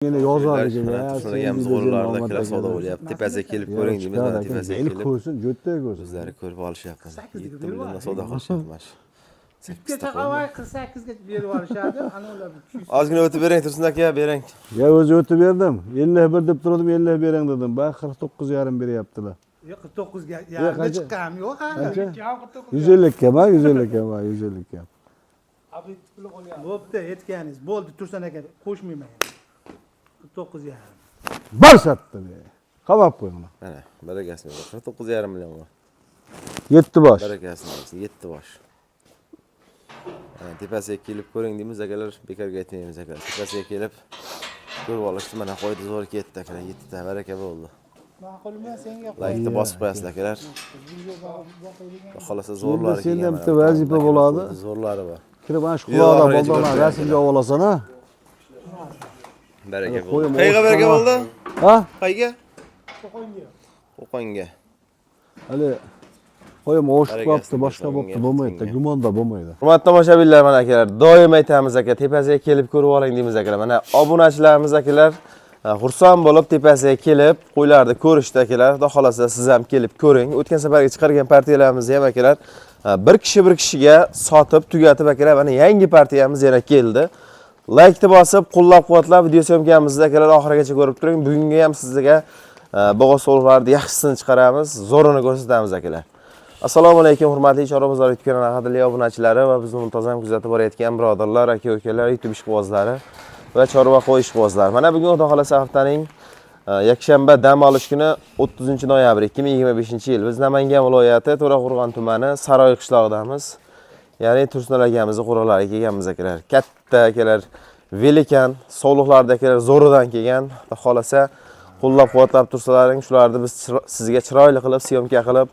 Yana yozar ekan. Mana Tursun akamiz qo'llarida akalar savdo bo'lyapti. Tepasiga kelib ko'ring deymiz, mana tepasiga kelib Ko'rsin, jo'tta ko'rsin. O'zlari ko'rib olishyapti. 7 milliondan savdo qilishyapti mana shu. Bitta chaqavoy 48 ga berib yuborishadi. Ana ular 200. Ozgina o'tib bering Tursun aka, bering. Ya o'zi o'tib berdim. 51 deb turdim, 50 bering dedim. Ba 49,5 beryaptilar. Yo'q, 49 ga yarimga qancha? chiqqan yo'q hali. Qancha? 150 ga, ma 150 ga, ma 150 ga. Bo'pti, aytganingiz. Bo'ldi, Tursun aka, qo'shmayman. 49 yarim. Bir sotdim. Qamab qo'y uni. Mana barakasini bersin. 49,5 million bor. 7 bosh. Barakasini bersin. 7 bosh. Mana tepasiga kelib ko'ring deymiz akalar, bekorga aytmaymiz akalar. Tepasiga kelib ko'rib olishdi. Mana qo'ydi, zo'r ketdi akalar. 7 ta baraka bo'ldi. Ma'qulmi senga? Laykni bosib qo'yasizlar akalar. Xudo Xohlasa zo'rlari Endi senda kelgan. bitta vazifa bo'ladi. Zo'rlari bor. Kirib ana shu Yo'q, quloqdan oxirigacha boldan ko'rib rasmga olib olasan ha. Baraka Qo'yim bo'ldi. Qayga baraka bo'ldi? Ha? Qayga? Qo'qonga. Hali qo'yim oshib Barakasini qolibdi, boshqa bersin, bo'libdi, unga, bo'lmaydi, unga. gumonda bo'lmaydi. Hurmatli tomoshabinlar, mana akalar, doim aytamiz aka, tepasiga kelib ko'rib oling deymiz akalar. Mana obunachilarimiz akalar xursand bo'lib tepasiga kelib qo'ylarni ko'rishdi akalar. Xudo xolasa siz ham kelib ko'ring. O'tgan safargi chiqargan partiyalarimizni ham akalar bir kishi bir kishiga sotib tugatib akalar, mana yangi partiyamiz yana keldi. Laykni bosib, qo'llab-quvvatlab video syomkamizni akalar oxirigacha ko'rib turing. Bugungi ham sizga bo'g'oz so'liqlarni yaxshisini chiqaramiz, zo'rini ko'rsatamiz akalar. Assalomu alaykum hurmatli Chorva bozori YouTube kanali qadrli obunachilari va bizni muntazam kuzatib borayotgan birodarlar, aka-ukalar, YouTube ishqibozlari va chorva qo'y ishqibozlari. Mana bugun Xudo xolasa haftaning yakshanba dam olish kuni 30 noyabr 2025-yil. Biz Namangan viloyati To'raqo'rg'on tumani Saroy qishlog'idamiz. Ya'ni Tursunal akamizni qo'riqlariga kelganmiz akalar. Katta akalar, velikan, sovliqlarda akalar zo'ridan kelgan. Xudo xolasa qo'llab-quvvatlab tursalaring, shularni biz sizga chiroyli qilib, syomka qilib,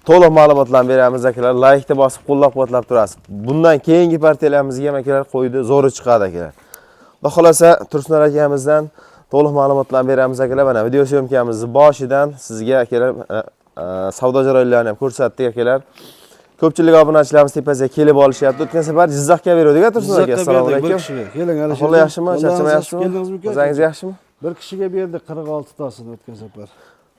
to'liq ma'lumotlarni beramiz akalar. Laykni bosib qo'llab-quvvatlab turasiz. Bundan keyingi partiyalarimizga ham akalar qo'ydi, zo'ri chiqadi akalar. Xudo xolasa Tursunal akamizdan to'liq ma'lumotlarni beramiz akalar. Mana video syomkamizni boshidan sizga akalar savdo jarayonlarini ham ko'rsatdik akalar. Ko'pchilik obunachilarimiz tepasiga kelib olishyapti. O'tgan safar Jizzaxga beruvdik, Tursun aka. Jizzaxga Assalomu berdik bir alaykum. kishiga. Keling Alisher. Ahvol yaxshimi? Charchamayapsizmi? Keldingizmi? O'zingiz yaxshimi? Bir kishiga berdik 46 tasini o'tgan safar.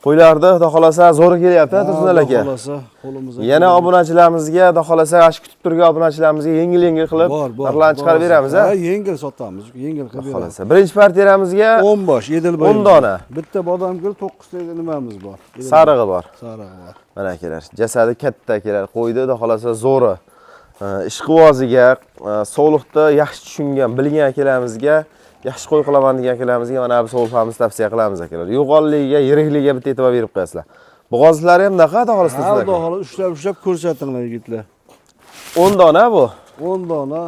Qo'ylarni Xudo xolasa zo'ri kelyapti, Tursun Xudo aka. Xolasa qo'limizga. Yana obunachilarimizga Xudo xolasa shu kutib turgan obunachilarimizga yengil-yengil qilib bor, bor. narxlarni chiqarib beramiz, Ha, ha? yengil sotamiz, yengil qilib Xudo beramiz. xolasa. Birinchi partiyamizga 10 bosh Edilboy. 10 dona. Bitta bodomgul 9 ta nimamiz bor. Edilboy. Sarig'i bor. Sarig'i bor. Mana akalar, jasadi katta akalar, qo'ydi, Xudo xolasa zo'ri. Ishqiboziga, sog'liqda yaxshi tushungan, bilgan akalarimizga, yaxshi qo'y qilaman degan akalarimizga mana bu sog'liqlarimizni tavsiya qilamiz akalar. Yo'g'onligiga, yirikligiga bitta e'tibor berib qo'yasizlar. Bo'g'ozlari ham bunaqa, Xudo xolasa. Ha, Xudo xohlasa ushlab ushlab ko'rsatinglar yigitlar. 10 dona bu. 10 dona,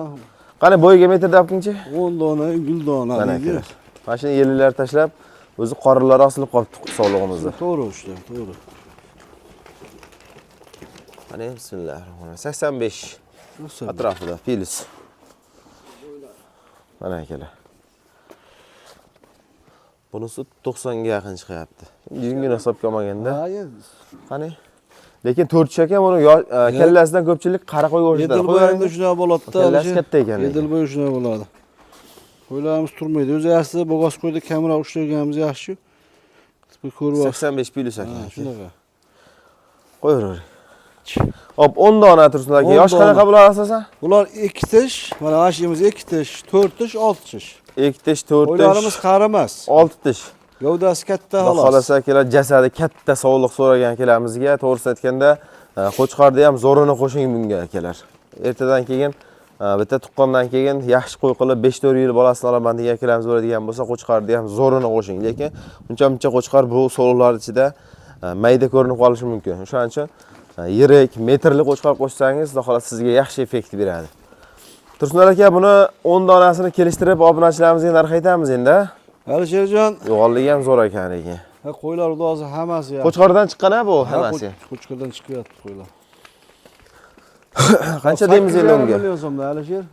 Qani bo'yiga metrda olib kelingchi. 10 dona guldona Mana deydi. akalar. Mana shuni yellar tashlab, o'zi qorinlari osilib qolibdi sog'lig'imizda. To'g'ri ushlab, to'g'ri. Qani bismillahirrohmanirrohim. 85 Ruxsat. atrofida plyus. Mana akalar. Bunisi 90 ga yaqin chiqyapti. Yungini hisobga olmaganda. Ha, endi Qani? Lekin to'rt tish ekan buni kallasidan ko'pchilik qara qo'yga o'xshatadi. Edilboy endi shunaqa bo'ladi-da. Kallasi Alisher. katta ekan lekin. Edilboy shunaqa bo'ladi. Qo'ylarimiz turmaydi. O'zi aslida bo'g'oz qo'yda kamroq ushlaganimiz yaxshi. Bir ko'rib olsak. 85 plyus Ha, ekan. shunaqa. Qo'yaveravering. Hop, 10 dona tursin aka. 10 Yosh dona. qanaqa bular asosan? Bular 2 tish, mana ashimiz 2 tish, 4 tish, 6 tish. 2 tish, 4 Qo'ylarimiz tish, qari emas. 6 tish. Gavdasi katta Xudo xolos. xolasa akalar jasadi katta sovliq so'ragan akalarimizga to'g'risini aytganda qo'chqorni ham zo'rini qo'shing bunga akalar. Ertadan keyin bitta tuqqandan keyin yaxshi qo'y qilib 5-4 yil bolasini olaman degan akalarimiz bo'ladigan bo'lsa, qo'chqorni ham zo'rini qo'shing. Lekin uncha muncha qo'chqor bu so'liqlar ichida mayda ko'rinib qolishi mumkin. O'shaning uchun yirik, metrli qo'chqor qo'shsangiz, Xudo xolasa sizga yaxshi effekt beradi. Tursunlar aka, buni 10 donasini kelishtirib obunachilarimizga narx aytamiz endi. A? Alisherjon, Yo'g'onligi ham zo'r ekan lekin. ha, qo'ylar xudo xohlasa hammasi yaxshi. Qo'chqordan chiqqan ha bu Ha, hammasi. Qo'chqordan chiqyapti qo'ylar. Qancha deymiz endi 8,5 unga? million so'mda Alisher.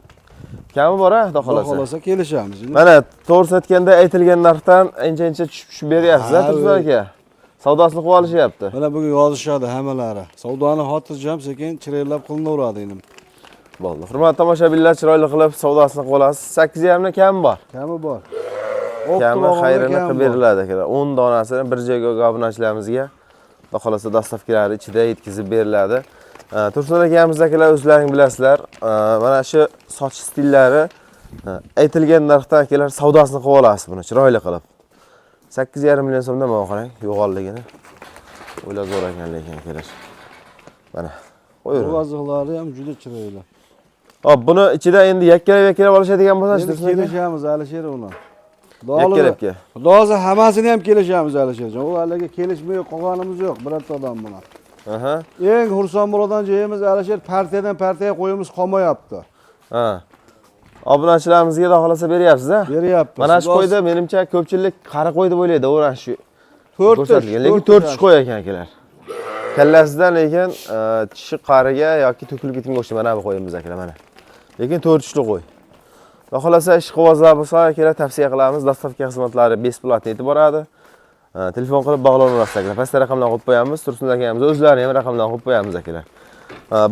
Kami bor ha, Xudo Xudo xolasa. xohlasa kelishamiz. Mana to'g'risini aytganda aytilgan narxdan ancha-ancha tushib tushib beryapsiz ha, Ha, Tursun aka. Savdosini qilib olishyapti. Mana bugun yozishadi hammalari. Savdoni xotirjam sekin chiroylab qilinaveradi endi. Bo'ldi. Hurmatli tomoshabinlar, chiroyli qilib savdosini qilib olasiz. 8,5 ni kami bor. Kami bor. Kami xayrini qilib beriladi akalar. 10 donasini bir joyga obunachilarimizga Xudo xolasa dostavkalari ichida yetkazib beriladi. Tursun akamiz akalar o'zlaring bilasizlar, mana shu sotish stillari aytilgan narxdan akalar savdosini qilib olasiz buni chiroyli qilib. 8,5 million so'mdan mana qarang, yo'g'onligini. O'yla zo'r ekan lekin akalar. Mana qo'yavering. Bo'g'oziqlari ham juda chiroyli. Hop, buni ichida endi yakkalab-yakkalab olishadigan bo'lsa, Endi Tursun aka. kelishamiz Alisher uni. Yakkalabga. Xudo xohlasa hammasini ham kelishamiz Alisherjon. U haligi kelishmay qolganimiz yo'q birorta odam bilan. Aha. Eng xursand bo'ladigan joyimiz Alisher partiyadan partiyaga qo'yimiz qolmayapti. Ha. Obunachilarimizga xudo xolasa beryapsiz, ha? Beryapmiz. Mana shu Xudo qo'yda menimcha ko'pchilik qari qo'y deb o'ylaydi, o'ran shu to'rt tish, ko'rsatilgan, lekin to'rt to'rt tish. tish qo'y ekan akalar. Kallasidan lekin tishi qariga yoki to'kilib ketganga o'xshaydi mana bu qo'yimiz akalar mana. Lekin to'rt tishli qo'y. Xudo xolasa ishqibozlar bo'lsa akalar tavsiya qilamiz, dostavka xizmatlari bесплатно yetib boradi. Telefon qilib bog'lanaverasiz akalar. Pastda raqamlarni qo'yib qo'yamiz, Tursun akamiz o'zlarini ham raqamlarni qo'yib qo'yamiz akalar.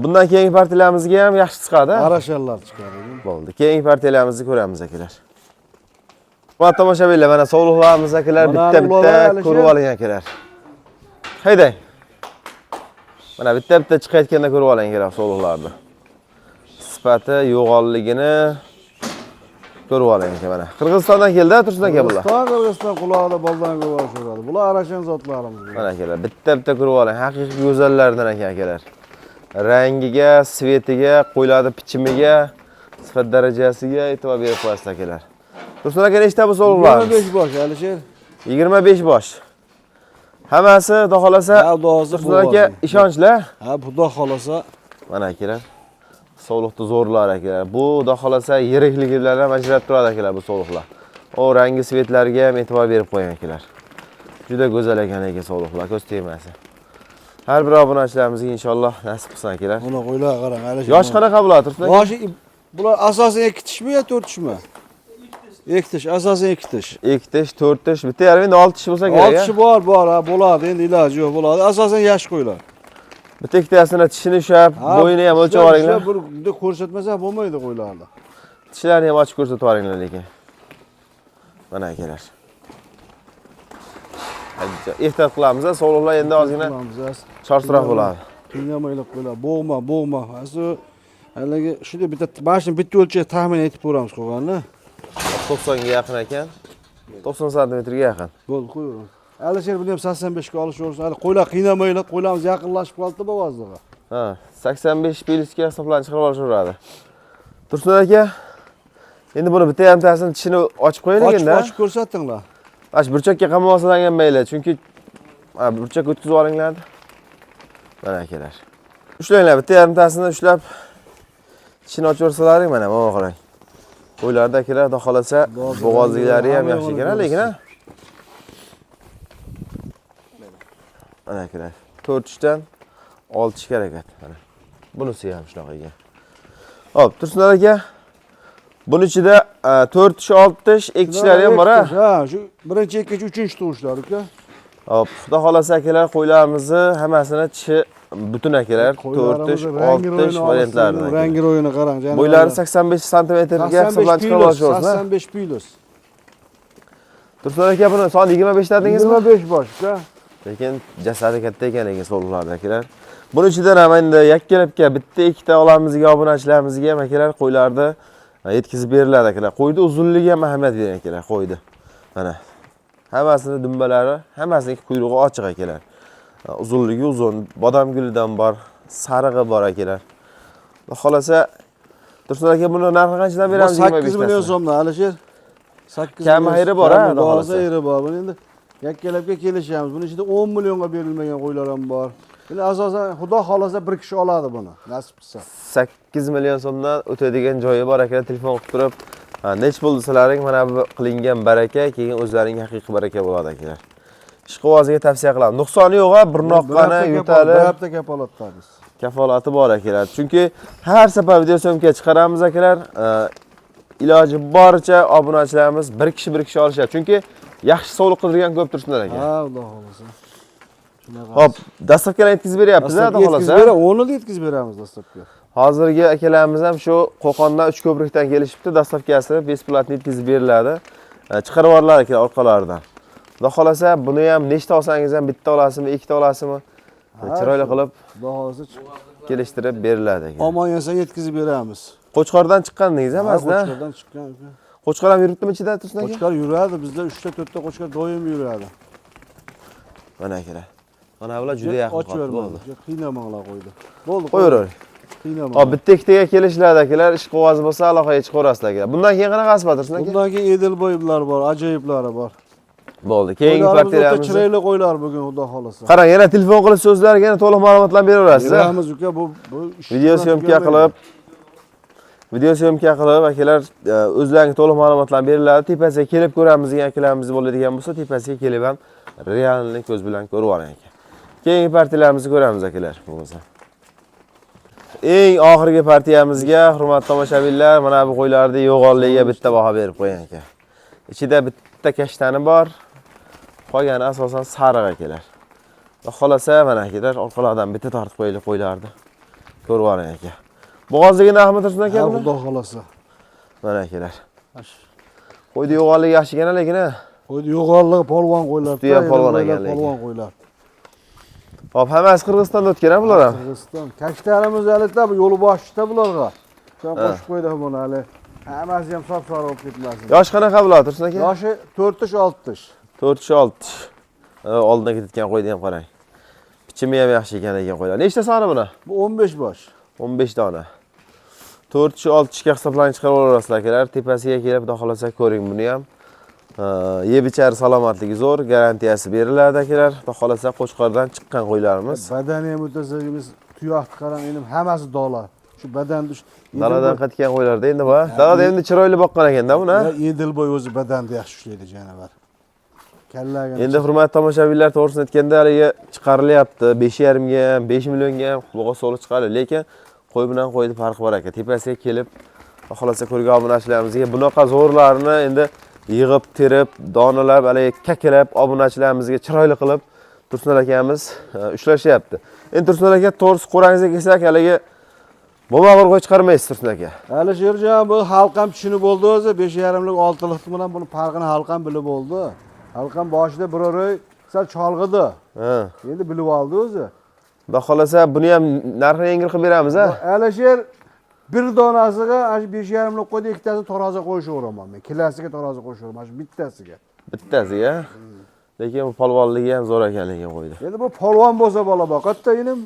Bundan keyingi partiyalarimizga ham yaxshi chiqadi. Arashallar chiqadi. Bo'ldi. Keyingi partiyalarimizni ko'ramiz akalar. Va tomoshabinlar, mana sovliqlarimiz akalar Mana bitta bitta ular Alisher. ko'rib oling akalar. Haydang. Mana bitta bitta chiqayotganda ko'rib oling akalar sovliqlarni. Sifati, yo'g'onligini ko'rib oling aka mana. Qirg'izistondan keldi, Tursun aka bular. Qirg'iziston, Qirg'iziston qulog'ida boldan ko'radi. Bular arashan zotlarimiz. bular. Mana akalar, bitta bitta ko'rib oling. Haqiqiy go'zallardan ekan akalar. Rangiga, svetiga, qo'ylarni bichimiga, sifat darajasiga e'tibor berib qo'yasiz akalar. Tursun aka nechta bu sovliqlar? 25 bosh Alisher. 25 bosh. Hammasi xudo xolasa Ha, Xudo xohlasa Tursun aka bo'g'ozi. ishonchli. Ha, xudo xolasa Mana akalar. Sovliqni zo'rlar akalar. Bu xudo xolasa yirikligi bilan ham ajralib turadi akalar bu sovliqlar. O rangi svetlariga ham e'tibor berib qo'ying akalar. Juda go'zal ekan lekin sovliqlar, ko'z tegmasin. Har bir obunachilarimizga inshaalloh nasib qilsin akalar. buni qo'ylar qarang Alisher. Yosh qanaqa bo'ladi Tursun aka? Yoshi bular asosan ikki tishmi yo to'rt tishmi? Ikki tish, asosan ikki tish. 2 tish, 4 tish, bitta yarim endi 6 tish bo'lsa kerak. Olti tishi bor, bor, ha, bo'ladi. Endi iloji yo'q, bo'ladi. Asosan yosh qo'ylar. Bitta ikkitasini tishini ushlab, Ha, bo'yini ham o'lchab ushlab- olinglar. ushlab Bir bunday ko'rsatmasa bo'lmaydi qo'ylarni. Tishlarini ham ochib ko'rsatib yuboringlar lekin. Mana akalar. Ehtiyot qilamiz, sovliqlar endi ozgina Qilamiz, chorsiroq bo'ladi. Qiynamaylik qo'ylar. Bo'g'ma, bo'g'ma. Asli haligi shunday bitta mana shuni bitta o'lchab taxmin aytib ko'ramiz qolganini. 90 ga yaqin ekan. 90 santimetrga yaqin. Bo'ldi, qo'yaveramiz. Alisher buni ham 85 ga olishaversin. Hali qo'ylar qiynamaylik, qo'ylarimiz yaqinlashib qoldi bovozlig'i. Ha, 85 plusga hisoblanib chiqarib olishaveradi. Tursun aka, endi buni bitta yarimtasini tishini ochib qo'yaylik Ochib, endi. ochib ko'rsatinglar. Mana shu burchakka qamab olsalar ham mayli, chunki ha, burchakka o'tkazib olinglar. Mana akalar. Ushlanglar, bitta yarimtasini ushlab tishini ochib yuborsalaring mana mana qarang. Qo'ylarda akalar xudo xolasa bo'g'ozliklari ham yaxshi ekan, lekin ha. Mana akalar, 4 tishdan 6 tishga harakat. Mana. Bunisi ham shunaqa ekan. Hop, Tursunlar aka. Buni ichida 4 tish, 6 tish, 2 tishlari ham bor ha. Ha, shu birinchi, ikkinchi, uchinchi tug'ishlar uka. Hop, xudo xolasa akalar qo'ylarimizni hammasini tishi butun akalar, 4 tish, 6 tish variantlarini. Rangi ro'yini qarang. jonivorlar. Bo'ylari 85 santimetrga 85 hisoblanib chiqarib plus, olishyapsiz, ha? 85 plus. Tursun aka buni soni 25 dedingizmi? 25 bosh uka. Lekin jasadi katta ekan lekin so'liqlarda akalar. Buni ichidan ham endi yakkalabga bitta ikkita olamizga, obunachilarimizga ham akalar qo'ylarni yetkazib beriladi akalar. Qo'yni uzunligiga ham ahamiyat bering akalar, qo'yni. Mana. Hammasini dumbalari, hammasining quyrug'i ochiq akalar. Uzunligi uzun, bodamgulidan bor, sarig'i bor akalar. Xudo xolasa Tursun aka buni narxi qanchadan beramiz? 8 million 25 tasini? so'mdan Alisher. 8 Kami xayri bor, ha, Kami Xudo xolasa. xayri bor. Buni endi yakkalabga kelishamiz. Buni ichida 10 millionga berilmagan qo'ylar ham bor. Endi asosan Xudo xolasa bir kishi oladi buni. Nasib qilsa. 8 million so'mdan o'tadigan joyi bor akalar, telefon qilib turib, ha, nech bo'ldi desalaring, mana bu qilingan baraka, keyin o'zlaringga haqiqiy baraka bo'ladi akalar. Ishqiboziga tavsiya qilaman. Nuqsoni yo'q, ha, burnoqqani, yo'tali, Bir hafta kafolatdamiz. kafolati bor akalar. Chunki har safar video syomka chiqaramiz akalar, iloji boricha obunachilarimiz bir kishi bir kishi olishyapti. Chunki yaxshi sovliq qildirgan ko'p tursinlar aka. Ha, Xudo xolasa. Shunaqa. Hop, dastlabkilarni yetkazib beryapmiz, xudo Dastlabki yetkazib xolasa. bera, o'rnida yetkazib beramiz dastlabki. Hozirgi akalarimiz ham shu Qo'qondan Uchko'prikdan kelishibdi. Доставка si бесплатно yetkazib beriladi. Chiqarib yuboriladi akalar orqalaridan. Xudo xolasa buni ham nechta olsangiz ham bitta olasizmi, ikkita olasizmi? Chiroyli qilib Xudo xohlasa kelishtirib beriladi aka. Omon eson yetkazib beramiz. Qo'chqordan chiqqan dedingiz Ha, hammasini? Qo'chqordan chiqqan uka. Qo'chqor ham yuribdimi ichida, Tursun aka? Qo'chqor yuradi, bizda 3 ta 4 ta qo'chqor doim yuradi. Mana akalar. Mana bular juda yaqin Och qoldi. bermadi. Bo'ldi. Qiynamanglar qo'ydi. Bo'ldi. Qo'yavering. Qiynamang. Hop, bitta ikkitaga kelishiladi akalar, ish qog'ozi bo'lsa aloqaga chiqaverasizlar akalar. Bundan keyin qanaqasi bor, Tursun aka? Bundan keyin Edilboylar bor, ajoyiblari bor. Bo'ldi. Keyingi Qo'ylarimiz o'ta partiyamiz. chiroyli qo'ylar bugun, xudo xohlasa. Qarang, yana telefon qilib so'zlarga yana to'liq ma'lumotlarni beraverasiz. Beramiz uka, bu ish Video съёмка qilib, video съёмка qilib akalar, o'zlariga to'liq ma'lumotlar beriladi. Tepasiga kelib ko'ramiz degan akalarimiz bo'ladigan bo'lsa, tepasiga kelib ham реальный ko'z bilan ko'rib oling aka. Keyingi partiyalarimizni ko'ramiz akalar, bo'lmasa. Eng oxirgi partiyamizga, hurmatli tomoshabinlar, mana bu qo'ylarni yo'g'onligiga bitta baho berib qo'ying aka. Ichida bitta kashtani bor. Qolgani asosan sariq akalar. Xudo xolasa mana akalar, orqalaridan bitta tortib qo'yaylik qo'ylarni. Ko'rib oling aka. Bo'g'ozdagi narxmi, Tursun aka Ha, buni? xudo xohlasa. Mana akalar. Qo'yni yo'g'onligi yaxshi ekan lekin ha. Qo'yni yo'g'onligi polvon qo'ylar. Usti ham polvon ekan lekin. Polvon qo'ylar. Hop, hammasi Qirg'izistonda o'tgan ha bular ham. Qirg'iziston. Kashtarimiz hali bu yo'li boshida bularga. Sen qo'shib qo'ydik buni hali. Hammasi ham sop soriq bo'lib ketmasin. Yosh qanaqa bular, Tursun aka? Yoshi 4 tish, 6 tish. 4 tish, 6 tish. Oldindan ketayotgan qo'yni ham qarang. Bichimi ham yaxshi ekan lekin qo'ylar. Nechta soni buni? Bu 15 bosh. 15 dona. 4 tish, 6 tishga hisoblanib chiqarib olaverasizlar akalar. Tepasiga kelib xudo xolasa ko'ring buni ham. Yeb ichar salomatligi zo'r, garantiyasi beriladi akalar. Xudo xolasa Qo'chqordan chiqqan qo'ylarimiz. Badani ham o'tasagimiz tuyoqni qarang, endi hammasi dola. Shu badanni Daladan qaytgan qo'ylarda endi bu. Dalada endi chiroyli boqqan ekanda buni. Edilboy o'zi badanni yaxshi ushlaydi janavar. Kallaga. Endi hurmatli tomoshabinlar, to'g'risini aytganda haligi chiqarilyapti 5,5 ga ham, 5 millionga ham bo'g'oz so'li chiqadi, lekin qo'y bilan qo'yni farqi bor aka. Tepasiga kelib, xohlasa ko'rgan obunachilarimizga bunaqa zo'rlarni endi yig'ib, terib, donalab, haligi kakilab obunachilarimizga chiroyli qilib Tursunal akamiz ushlashyapti. Endi Tursunal aka, to'g'risi qo'rangizga kelsak, haligi bo'lmag'ur qo'y chiqarmaysiz, Tursun aka. Alisherjon, bu xalq ham tushunib bo'ldi o'zi 5,5 lik 6 lik bilan buni farqini xalq ham bilib bo'ldi. Xalq ham boshida biror oy sal cholg'idi. Endi bilib oldi o'zi. Xudo xohlasa buni ham narxini yengil qilib beramiz ha. Alisher, bir donasiga ana shu 5,5 lik qo'ydi, ikkitasini tarozi qo'yishaveraman men. Kilasiga tarozi qo'yishaveraman shu bittasiga. Bittasiga. Lekin bu polvonligi ham zo'r ekan lekin qo'ydi. Endi bu polvon bo'lsa bola boqadi-da inim.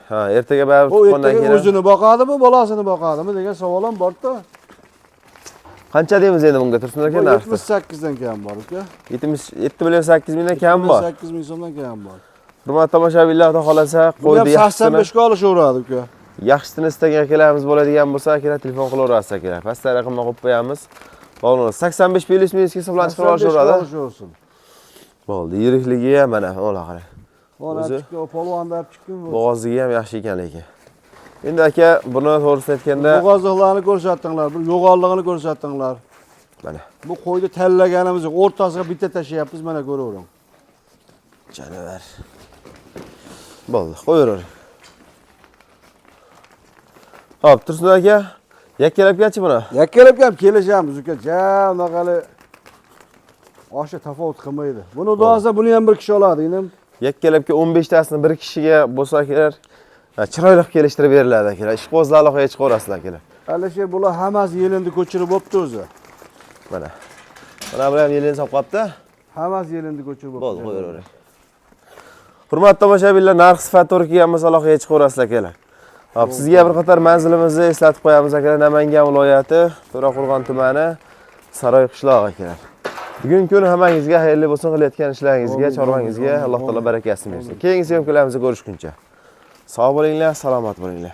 Ha, ertaga baribir U tuqqandan ertaga keyin ham- o'zini boqadimi, bolasini boqadimi degan savol ham bor-da. Qancha deymiz endi bunga, Tursun aka, Bu narxi? 78 dan kam bor uka. 77 million 8 mingdan kam bor. 8 ming so'mdan kam bor. Hurmatli tomoshabinlar, xudo xolasa Buni ham qo'ydi yaxshisini. 85 ga olishaveradi uka. Yaxshisini istagan akalarimiz bo'ladigan bo'lsa, akalar telefon qilaverasiz akalar. Pastda raqamni qo'yib qo'yamiz. Bog'lanadi. 85 плюс минус hisoblanib chiqarib 85 ga olishaveradi. olishaversin. Bo'ldi, yirikligi ham mana, ola qarang. Ona chiqqan, polvonni olib chiqqan. Bo'g'ozligi ham yaxshi ekan lekin. Endi aka, buni to'g'risini aytganda Bo'g'ozliqlarni ko'rsatdinglar, bir yo'g'onlig'ini ko'rsatdinglar. Mana. Bu qo'yni tanlaganimiz yo'q, o'rtasiga bitta tashlayapmiz, mana ko'ravering. Janavar. Bo'ldi, qo'yaver. Hop, Tursun aka, yakkalabgachi buni. Yakkalab ham kelishamiz uka, ja unaqali osha tafovut qilmaydi. Buni xudo buni ham bir kishi oladi, inim. Yakkalabga 15 tasini bir kishiga bo'lsa akalar, chiroyli qilib kelishtirib beriladi akalar. Ishqibozlar aloqaga chiqaverasizlar akalar. Alisher, bular hammasi yelindi ko'chirib bo'pti o'zi. Mana. Mana bular ham yelini solib qolibdi. Hammasi yelindi ko'chirib bo'pti. Bo'ldi, qo'yaver. Hurmatli tomoshabinlar, narx sifat to'g'ri kelgan bo'lsa aloqaga chiqaverasizlar akalar. Hop, sizga bir qator manzilimizni eslatib qo'yamiz akalar. Namangan viloyati, To'raqo'rg'on tumani, Saroy qishlog'i akalar. Bugungi kun hammangizga xayrli bo'lsin, qilayotgan ishlaringizga, Amin, chorvangizga amin, Alloh taolo amin. barakasini bersin. Keyingi съёмка larimizda ko'rishguncha. Sog' bo'linglar, salomat bo'linglar.